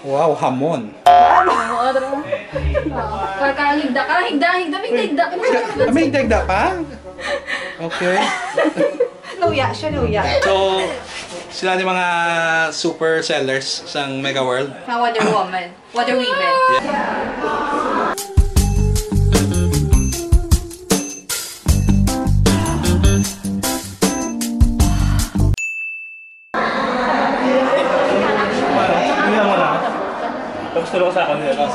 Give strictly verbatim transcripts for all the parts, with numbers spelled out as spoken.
Wow, hamon. Karang higda, karang higda, higda, may higda. May higda pa? Okay. Luya siya, luya. So, sila ni mga super sellers sang Mega World. Mga Wonder Woman. Wonder Women. Tapos tulong sa akin nila.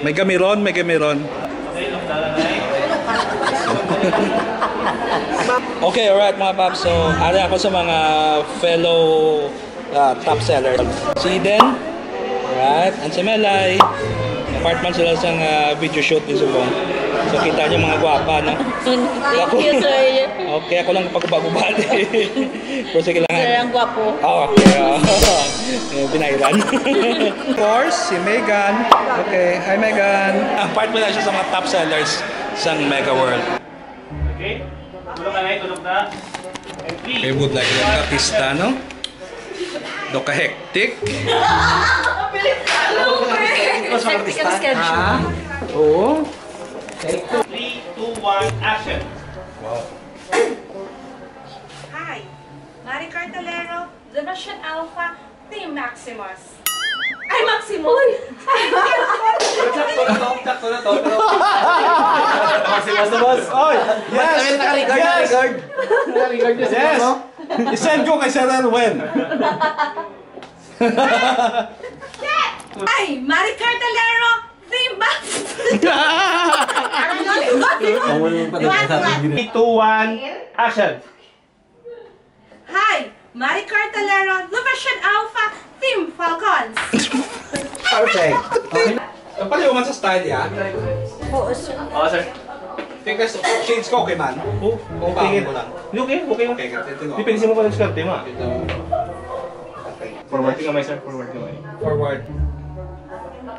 May gamiron, may gamiron. Okay, alright mga paps. So, ari ako sa mga fellow ah, top seller. Si Eden, right? And si Melay. Part man sila sa ah, video shoot ni Subong. So kita niyo mga gwapa, no? Thank you, sir. Okay, ako lang pagubag-ubali. Pero sige lang. Sir, ang gwapo. Oh, okay. Oh. Eh, binairan. Of course, si Megan. Okay, hi Megan. Ang part mo na siya sa mga top sellers sa Mega World. Okay? Tulog ka na, tulog na. And please. Kay would like ng artista, no? Do ka hectic? Hectic ang schedule. Ah, oo. Three, two, one, action. Wow. Hi, Maricar Talero, Division Alpha, Team Maximus. Ay, Maximus! Sakto na to, sakto na to. Oy, yes! Naka-record, yes! Naka-record. Yes! I-send ko kay Sir Erwin. Ay, Maricar Talero, Team Maximus! Three, two, one, action. Hi! Maricar Talero, Division Alpha, Team Falcons! Perfect. Kapaliw man sa style, ya. Oo, sir. Oo, sir. Tingnan, shades ko, okay man. Oh, Kung paano ko lang. Okay, okay. Okay, ito, ito. Depende mo kung swerte mo. Ito. Okay. Forward ka may, sir. Forward ka may. Forward.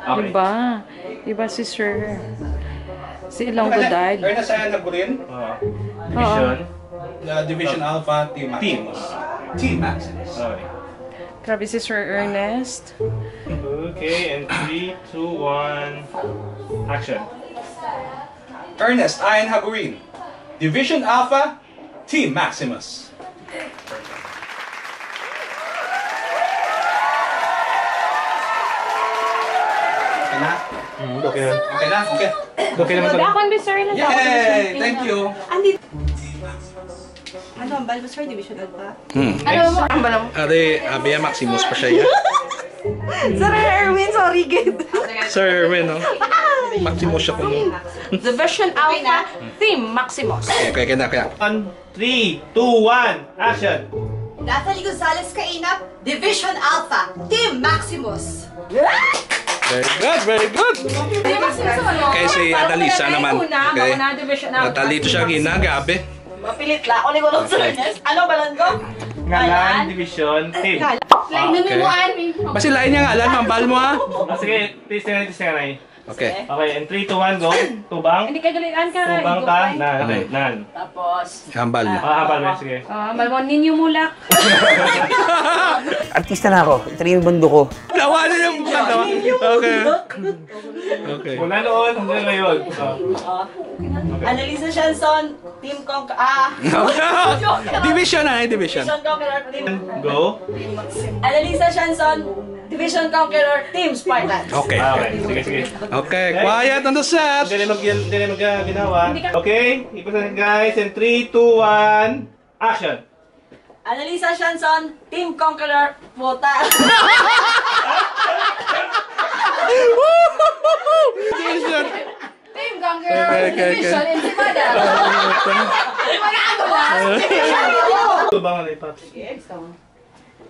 Okay. Iba. Iba si Sir. Si Ilonggo died. Ernest Ayan Nagurin, Ah, Division. uh, Division Alpha, Team Team. Maximus. Team Maximus. Okay. Grabe si Sir Ernest. Okay, and three, two, one, action. Ernest Ayan Hagurin, Division Alpha, Team Maximus. Okay na? Mm, okay na. Okay na? Okay. Okay naman pala. Ako, sir, lang ako. Yay! Thank you. Andito. Ano ang bal mo, sir? Division Alpha? Hmm. Ano mo? Ang balong? Are, abi, Maximus pa siya. Sir Erwin, sorry, gid. Sir Erwin, no? Maximus siya kuno. Division Alpha, Team Maximus. Okay, kaya na, kaya. One, three, two, one, action. Natalie Gonzalez Kainap, Division Alpha, Team Maximus. Very good, very good. Team Maximus, ano? Kay si Annalisa naman. Una, Okay. una, Division Alpha. Natalie to siya, gina, gabi. Mapilit la. Ako ni ko, sir. Ano ba lang ko? Ngalan, division, team. Lain na Okay. mo, Armin. Basi lain niya nga alam, mambal mo ha. Ah, sige, testing na, testing na. Okay. Okay, in three, two, one, go. Tubang. Hindi ka galian ka, Tubang ka. Igupay. Nan, okay, Hmm. nan. Tapos, Hambal mo. Ah, hambal mo, sige. Ah, hambal mo, ninyo mulak. Artista na ako. Ito na yung mundo ko. Tawa na yung tawa. Okay. Okay. Mula noon hanggang ngayon. Oh. Oh. Annalisa Shanson, Team Conqueror. Ah. Division na, eh, division. Division Conqueror, Team. Go. Annalisa Shanson, Division Conqueror, Team Spartans. Okay. Ah, okay. Sige, sige. Okay, quiet on the set. Hindi na mag-, hindi na mag-, ah, ginawa. Okay, ipasa, guys, in three, two, one, action. Annalisa Shanson, Team Conqueror, puta. Division. Team Conqueror, Okay, okay, okay. Division, Ensenada. Wala ako, ah. Ito ba nga, Paps?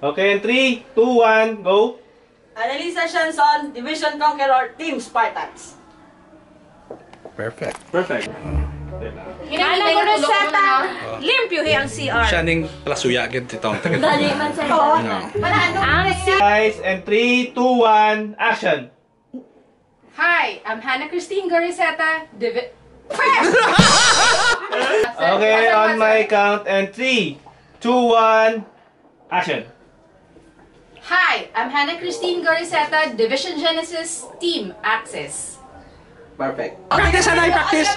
Okay, in three, two, one, go. Annalisa Shanson, Division Conqueror, Team Spartans. Perfect. Perfect. Ginagawa ko sa ta, limpyo hi ang C R. Siya ning palasuya gid si Tom. Dali man sa Oo. No. Ang si- Guys, and three, two, one, action. Hi, I'm Hannah Christine Goriseta, Divi- Okay, on my count, and three, two, one, action. Hi, I'm Hannah Christine Goriseta, Division Genesis, Team Axis. Perfect. Practice, Hanay, practice.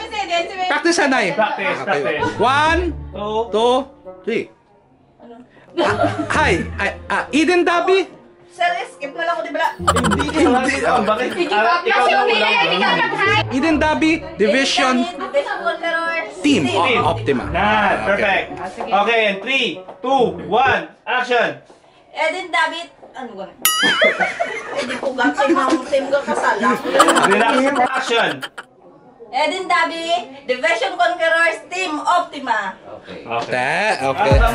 Practice, Hanay. Practice, Okay. practice. One, Two. two, three. Hi, I, ah, Eden Dabi. Sir, skip na lang ako, di ba? Hindi ka lang, Hindi. Bakit? Sige, Ah, Pop. ikaw Kasi lang hindi ulang. na hindi ka mag-hi. Eden Dabi, Division Division Conquerors. Team Team. O-, Optima. Na, Okay. perfect. Ah, sige. Okay, and three, two, one, action. Eden David, ano ba? Hindi ko gating ng team ko kasala. Relax, action. Eden Dabi, Division Conquerors, Team Optima. Okay. Okay. Ta, okay. Ah,